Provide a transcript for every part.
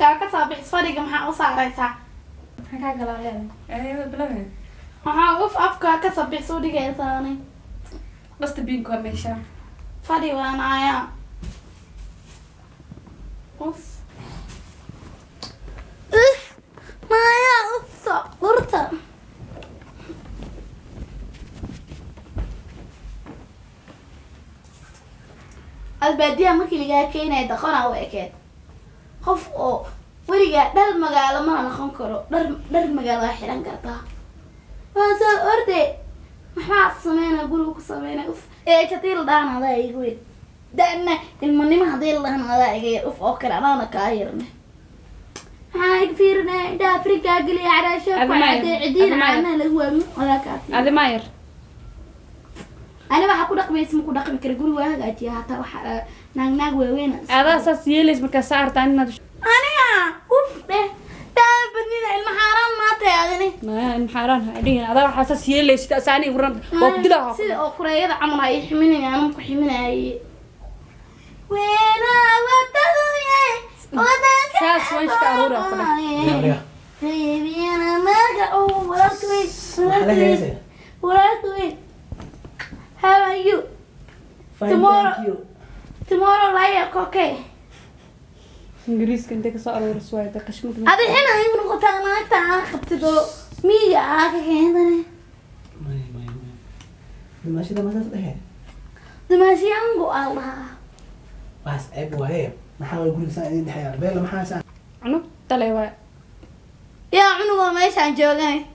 Afkaa ka soo bixis fadhiga maxaa u saaraysaa? Maxaa kaa galaa leedahay? Ayada bilawe. Maxaa uf afkaa ka soo bixis u dhigaysaani? Dustbinka waa meesha. Fadhi waan ayaa. Uf. Uf. Maya ufta urta. Albaadiyaha markii lagaa keenaya daqona u ekeed. Qof oo weligaa dhar magaalo mana noqon karo, dhar dhar magaalo waa xiran kartaa. Waa soo orde, maxaa sameynaa guriga ku sameynaa? Uf ee hadii la dhahan adaa iga weyn dana ilmanimo, hadii la dhahan adaa iga yar. Uf oo kale anaana kaa yarne. Maxaa iga fiirinaya? Indhaha afrikaa geliya caraasho ku Admire, cadee cidiin admire. Caanaha lagu waamo adaa kaa fiirin. Adi maa yar. Ani waxaa ku dhaqmaysa ma ku dhaqmi kara, guriga waa hagaajiya hataa waxa naag naag waaweyn. Adaa saas yeelays markaa saartaa inaad Aniga uf dheh daa badnida ilma xaaraan maatay adini. Maya in xaaraan ha dhihin, adaa waxaa saas yeelaysid asaani waran waa ku dilaa. Sida oo kureeyada camal ha ii ximinaya, anuu ku ximinaye weena wadadu yahay wadanka. Saas waan iska aruura ku dheh. Arya. Reebiyana magac oo walaalka weyn. Maxaa la Walaalka weyn. heesay? Walaalka weyn, how are you? Fine, Tomorrow. thank you. Tomorrow like okay. Ingiriiska intay kasoo aruuris waay da qashmada. Adi xina igu noqotaa naagta aa qabtid oo miyiga aa ka keentane. Maya, maya, maya. Dumaashida ma saas dhehe? Dumaashiyangu aa lahaa. Waxaas ceeb waaye. Maxaa waay guriga saan idin dhexeeya? Beela maxaa saan? Cunug dhalay waay. Yaa cunugoo meeshaan joogane,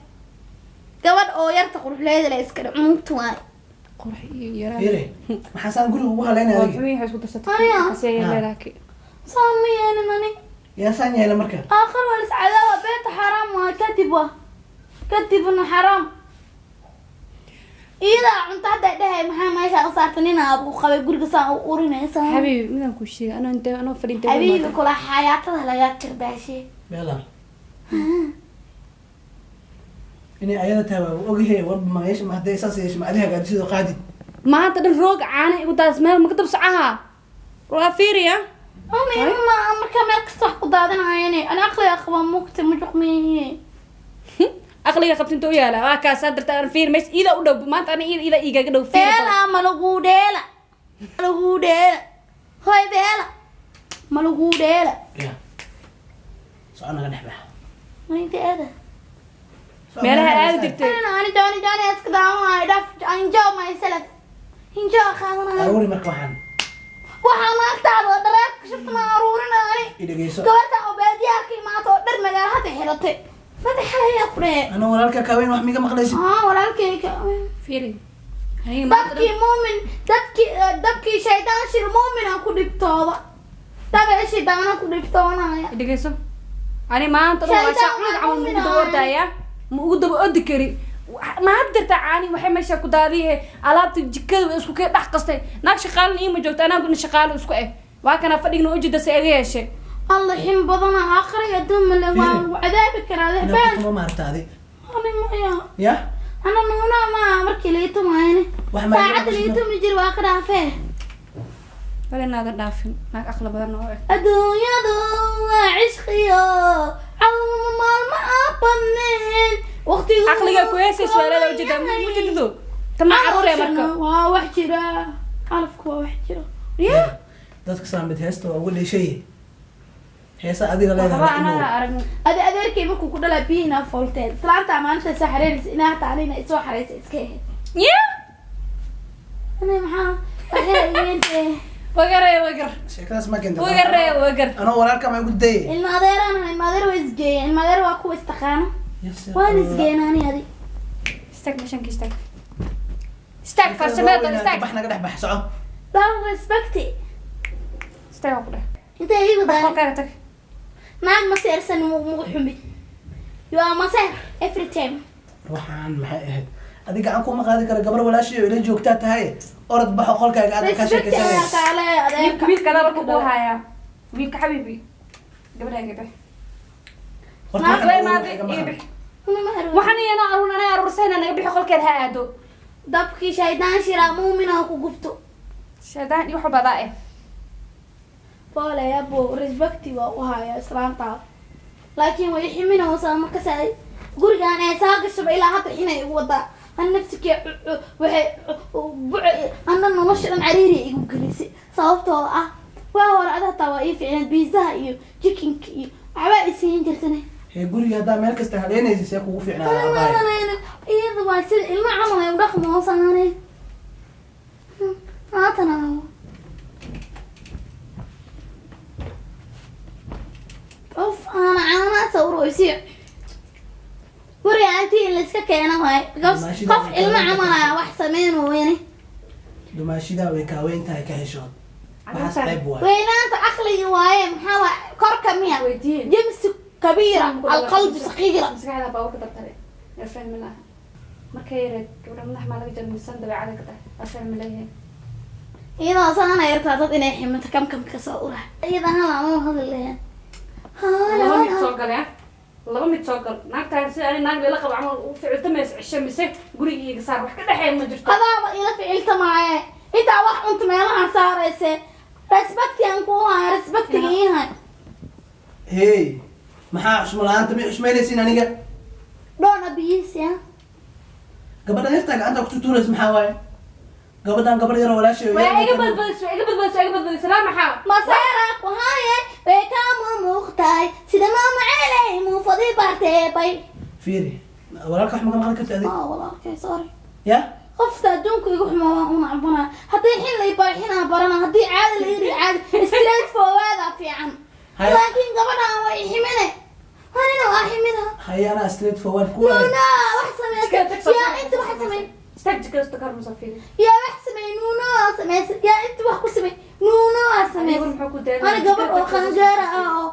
gabadh oo yarta quruxleeda la iska dhe cunugta waay. Qurux iyo yaraan. Fiiri. Maxaa saan guriga ugu haleynaya Waa adiga? xumii waxay isku darsatay. Aniga? Kasee leedahay ki. Saan ma yeelin ani. Yaa saan yeela marka? Aakhir waa lis cadaawa, beenta xaraam waay, kadib waa kadibna xaraam. Iyadaa cunto hadda dhahay maxaa meesha u saarta nina abu qabay guriga saan u urinaysaa. Xabiibi, midaan kuu sheegay anoo intee anoo fadhiintay. Xabiibi kula xayaatada lagaa karbaashe. Beela. Inay ayada tahay waa ogahay, warba ma yeesha ma hadday saas yeesho ma adiga hagaajisidoo qaadid. Maanta dhan roog caana igu daas meel maka dab socaha waa fiiriya. Umi ma marka meel kasta wax ku daadinayane ani aqliga qaba mugta mujuqmiye. Aqliga qabta inta u yaala waa kaasaa darta aan fiir meesha iida u dhow maanta ani iida igaga dhow fiir. Beela ma lagu dheela, ma lagu dheela hoy, beela ma lagu dheela. Ya. Soco naga dhex bax. Marinteeda. Soco meelaha naga aadi dhex bax. jirtay. Anina ani jooni jooni iska daawanaayo dhaf enjoy myself enjoy qaadanayo. Aruuri marka waxaan. Waxaa naagtaada oo dhareerka shubtana aruurina ani. I dhegeyso. Gabarta oo baadiyaha ka imaato oo dhar magaalo hadda xiratay madaxa ayaa ku dhehe. Anoo walaalka kaaweyn wax miga maqlaysid? Aa walaalkayga. Fiiri aniga maanta dabkii muumin dabkii dabkii shaydaan shir muumina ku dhibtooda dabee shaydaana ku dhibtoonaya. Dhan dhegeyso ani maanta dhan waa Shaydaan cunug waa camal ma ugu muumin daba ordaya, ma ugu daba ordi kari. Ma had jirta caani waxay meesha ku daadiye alaabta jikada way isku kee dhex qastay. Naag shaqaalana iima joogto, anaa gudna shaqaalo isku eh waa kana fadhigna ujida se iga yeeshay. Alla xin badana aakhira adduun ma le waa Fiiri. lagu cadaabi karaa Inaa dehbaan. ku tumo maarta adi. Ani maya. Ya? Ana nuunaa ma markii laga tumaayane. Wax ma iga saacadda laga maqashay? tumi jiri waa ka dhaafee. Wal inaadan dhaafin naag aqli badan oo eh. Adduunyadu waa cishqiyo cawma maalmo aan badnayn waqtigu. Caqliga ku heesays waa leedahay ujeeda ujeedadu tama caruur ee marka. Waa wax jira, calafku waa wax jira. Ya. Dadka saamid heesta waa ugu dheeshay. Heesa adiga waxba leedahay. anaa arag. Adi adeerkay markuu ku dhalaa biyihina foolteed islaanta maalinta soo xareynaysa inaa hataa anina isoo xareysa iska ahayd. Ya. Ani maxaa waxay igeentee? Wagaree wagar. Sheekadaas ma keenta. Wagaree wagar. Anoo walaalka ma igu dayay? Ilma adeeraan ahay, ilma adeer waa isgeeya, ilma adeer waa kuwa istaqaana, waan isgeena ani adi. Istaag meeshanka, istaag istaag farsameeda istaag. Bax naga dhex bax, soco. Don't respect it. Istaag waa ku dheh. Intee ii wadaan? Qolkaaga tag. Naag ma seersan mugu xumi, you are maseer every time. Waxaan maxay ahayd? Adiga gacan kuma qaadi kara gabar walaashii oo ila joogtaa tahay. Orod baxo qolkaaga aad ka respect sheekaysanaysa. Ayaa kaale adeerka. Wiilka adaa marka kuu hayaa wiilka xabiibi gabadha iga bix. Horta Naag waxaan way ugu maadi iga iga maqan. bix. Una ma haruun. Waxaan iyana aruur anaa aruursayna naga bixi qolkeed ha aado. Dabkii shaydaan shiraa muumina ku gubto. Shaydaan iyo wax walba adaa eh. Booley abo respecti waa u haya islaantaa. Laakiin way ximinaysaa markaas ay gurigaan ay saa gashaba ilaa hadda xinay igu wadaa. An nafsikee waxay anna nolosha dhan cariiri igu gelisay sababtoo ah waa hore ada hataa waa ii fiicneen biizaha iyo chickenka iyo waxbaa i siin jirtane. Hee, guriga haddaa meel kasta haleynaysa see kugu fiicnaada abaay? Iyada waa sida ilmo camal ay u dhaqmoosaane. Haatana qof aana caana sawroysiyo guriga intii in laiska keena waaye because Dumaashida qof way ilmo kaaweyn camal tahay. ah wax sameyn weyne. Dumaashidaa way kaaweyn tahay, ka heshood waxaas ceeb waay. Weynaanta caqliga waaye, maxaa waay korka miya? Weydiin. Jimsi kabiira alqalbi saqiira. Maskaxda baa ka dartare. Yaa fahmi laha. Markay yareed gabdha madax maa laga jaray misan dabeecada ka tahay. Waa fahmi leeyahay. Iyadoo saana yartaa dad inay ximinto kamkamka soo ura iyada hala ama hadli lahayn. Laba mid soo gal ya. Laba mid soo gal. Naagtaan si ani naag lala qabo camal u ficiltamaysa cisho mise guriga iiga saar, wax ka dhexeeya ma jirto. Adaaba ila ficilta maaye, intaa wax cunta meelaha saarayse respecti aan kuu haya, respectiga ii hay. Hey, maxaa xushmo la-aanta? Ma xushmaynaysin aniga? Don't abuse ya. Gabadhan yartaa gacanta ku tutuuraysa maxaa waaye? Gabadhan gabar yaroo walaashay oo Waa yar iga badbadis, waa iga badbadis, waa iga badbadis. Laa maxaa? Maseera ku haye way kaamu muuqtahay sida maama ceeley muufadii baarteebay. Fiiri, walaalka wax ma ka maqli karta adig? Ah, walaalkay, sorry. Ya. Qofta adduunka igu xumaa waan una cabana. Haddii xin la ibaro xinaa barana, haddii caadi la yiri caadi straight forward fiican. Haya. Laakiin gabadhan way ximine, anina waa ximina. Haye, anaa straight forward ku No. ahay. No, wax sameysa yaa inta wax samey. Istaag jikada soo musafiri. Yaa wax samey, nuuna waa sameysa, yaa inta wax ku samey, nuuna waa Anigu sameysa. muxuu ku daalay? Ani gabar oo qangaara ah oo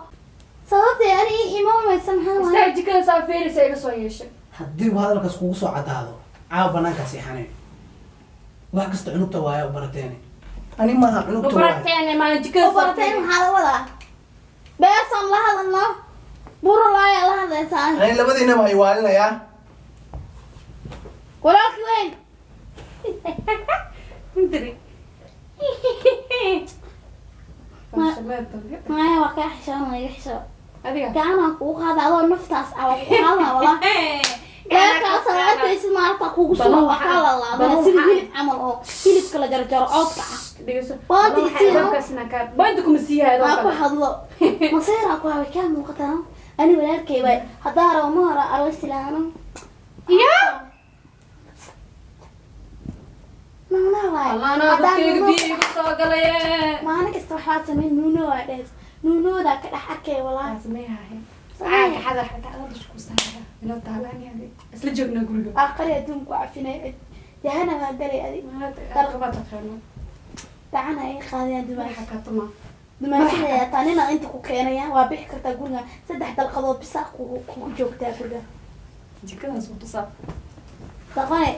sababtay ani ii ximoomaysa maxaa waaye? Istaag jikada soo fiirisa iga soo yeeshay. Haddii uu hadalkaas kugu soo caddaado, caawa banaankaa seexanay. Wax kasta cunugta waaya u barateene, ani maaha, cunugta waaya. Barateen ma jikada U barateen maxaa la wadaa? Beersan la hadalno burulaaya la hadlaysaa. Ani labadiinaba ay waalinayaa. Walaalkii weyn. Indiri. Maya, waa kaa xishoonaya, iga xishoo. Adiga. Gacanaa kugu qaada adoo naftaas ah waa ku qaadana walaa. Leerkaas aad arkaysid maarta kugu sugan waa kaa lalaabana sida hilib camal oo hilibka la jarjaro coodka ah. Dhegeyso. Waanta isiino. Bointa kuma siihayo. Waa ku hadlo maseeraa ku haway kaa muuqataa ani walaalkay waay haddaa rabo ma hora aroosi lahaano. Ya. Nuuna waay. Allaana Haddaan dadkayga nuuno- biyo igu soo galay. Maalin kasta waxbaad samayn, nuuno waa dhees nuunoodaa ka dhex arkay walaa. Sameeyahay. Caaga xadar xataa aad isku saara. Inoo taalaan yahay. Isla joognaa guriga. Aqari adduunku cafinay jahana waa galay adig. Dalqaba taqaano. Dacana ay qaadayaan dumaash. Waxa ka tuma. Dumaashada taa nina inta ku keenaya waa bixi kartaa guriga saddex dalqadood bisa kugu joogtaa guriga. Jikadan soo tusaa. Daqane.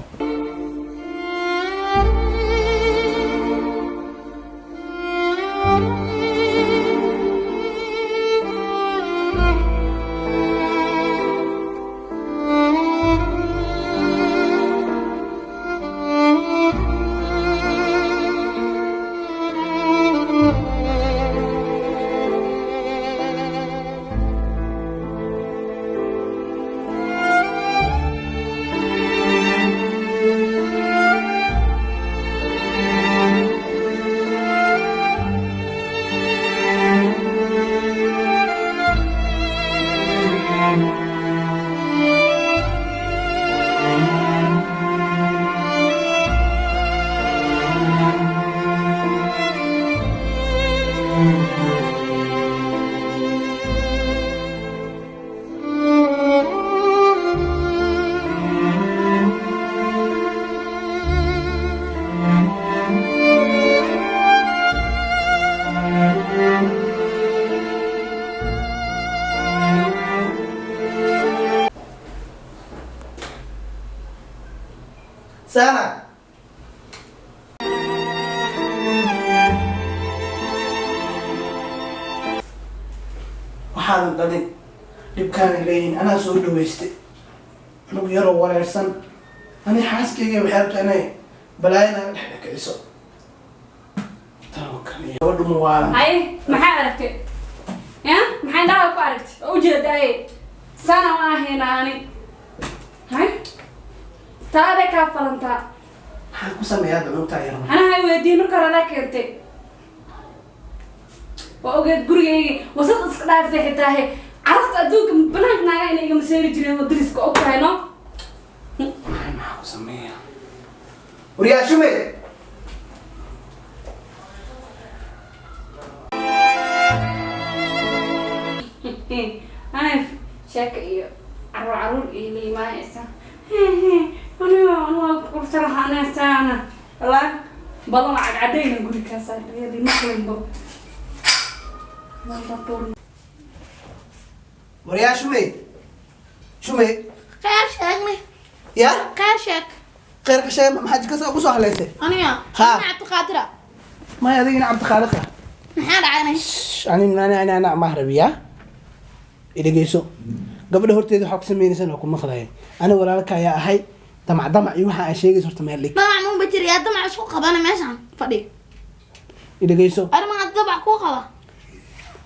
Sana. Waxaadan dhalin dhibkaanay leeyihin, anaa soo dhawaystay cunug yaroo wareersan. Ani xaaskayga waxay rabtaa inay balaayo naga dhex dhakiciso tan oo kale. Gabadhu ma waalan. Haye, maxaa aragtay? Ya, maxay indhaha ku aragtay oo ujeedaaye? Sana ma ahayna ani. Hay, taaday kaa falantaa. Maxaan ku sameeyaa hadda cunugtaa yar? Anaha weydiin marka hore adaa keentay. Waa ogeed gurigayga wasaq iska dhaaftay, xitaa he carafta adduunka banaanka naaga inay igama seeri jireen oo dariska og tahay, no. Maxaa ku sameeyaa? Waryaa Shume. Ana sheeka iyo caruur caruur iyo liimaanaysa. Aniga aniga kurta lahaanaysaana walaa badan waa cadcadayna guri kaasaa riyadii maqlinbo. Waryaa Shume, Shume. Khayr sheegne. Ya. Khayr sheeg. Khayrka sheeg, maxaa jikada ugu soo haleysay? Aniga? Ha. Ana Cabdiqaadira. Maya, adigina Cabdikhaaliqa. Maxaa dhacay? Ani ani ani ana mahrabiya, idhegeyso. Gabadha horteeda waxaa ku sameynaysan waa ku maqlaya. Ani walaalka ayaa ahay. Damac damac iyo waxa aan sheegayso horta meel dhig. Damac muun bajir yaa damac isku qabana meeshaan fadhi. Idhegeyso. Arrimaha damac kuu qaba.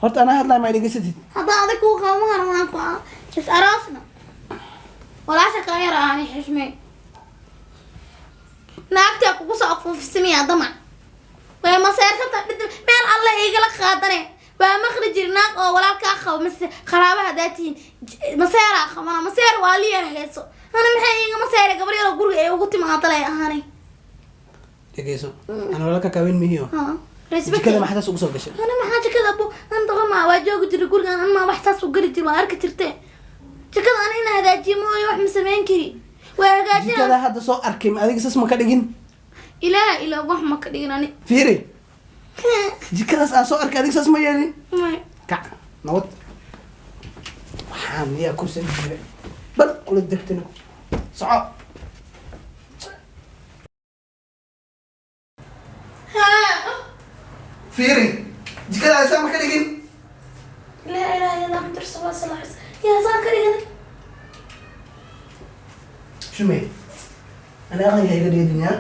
Horta anaa hadlaa, ma idhegeysatid? Haddaan adag kuu qabo ma haramaan ku is aroosna. Walaasha kaa yar aani xishmey. Naagtaa kugu soo afuufisamiyaa damac way maseersanta meel alle igala qaadane. Waa maqli jiri naag oo walaalkaa qabo mise qaraaba haddaa tihiin maseeraa qabana, maseer waa liya heeso. Ana maxay iiga maseere gabar yaroo guriga ay ugu timaadalay ahaanay? Dhegeyso, ana walaalka kaaweyn mihiyo. Ha. Jikada maxaa saas ugu soo gashay? Ana maxaa jikada bu an doqoma waa joogi jiray gurigan, an maa wax saas u geli jiri. Waa arki jirte jikada ana ina hagaajiyo mooye wax ma samayn kari. Waa hagaajina. Jikada hadda soo arkay, ma adiga saas ma ka dhigin? Ilaah ilaah, wax ma ka dhigin ani. Fiiri, jikadaas aan soo arkay, adiga saas ma yeelin? May. Kac nabad, waxaan miyaa kursan jiray bal kula degtana soco. Fiiri, jikada saa ma ka dhigin? Laa ilaaha illa anta rasuulullah sal alay slam, yaa saan ka dhiganay. Shume, ani aqliga iga dheedin yaa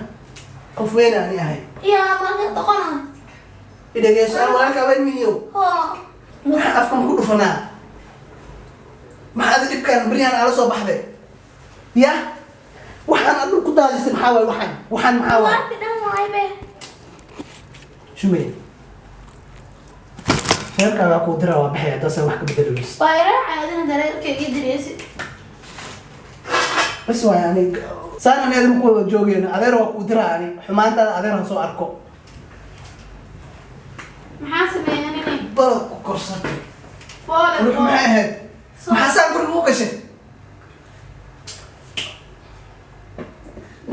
qof weyna ani ahay. Yaa marka doqona. Idhegeyso, aan walaalka aweyn mihiyo. Hoo. Waxaan afkan ku dhufanaa, maxaa ada dhibkaan beryahan ala soo baxday? Ya, waxaan adigu ku daadisay maxaa waay? Waxaan maxaa waay? Waarti dhan waay be. Shume, reerkaagaa kuu dira, waa baxay haddaasan wax ka bedeli weyse. Waa ila caadina dareerkayga direysi. Bas waay, ani saan ani adigu ku wada joogayno. Adeer waa kuu dira, ani xumaantaada adeer han soo arko. Maxaa sameeyay anini? Balad ku korsatay. Boole. Ruux maxay ahayd? Maxaa saan guriga u gashay?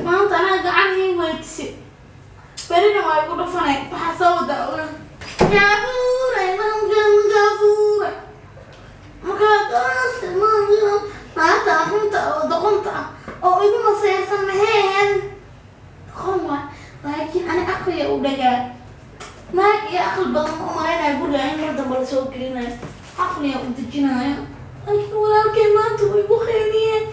Maanta anaa gacan ii weytisi, berina waa igu dhufanay. Waxaa soo wada oga gaafuuray mankan gaafuuray markaa gaas mankan naagta xunta oo doqonta ah oo igu maseersan maxay ahayd? Doqon waay, laakiin ani aqliga u dhagaa. Naag iyo aqli badan u malaynaya guriga in mar dambe lasoo gelinayo, aqliga u dejinayo, laakiin walaalkay maanta wuu igu qeyniyeen.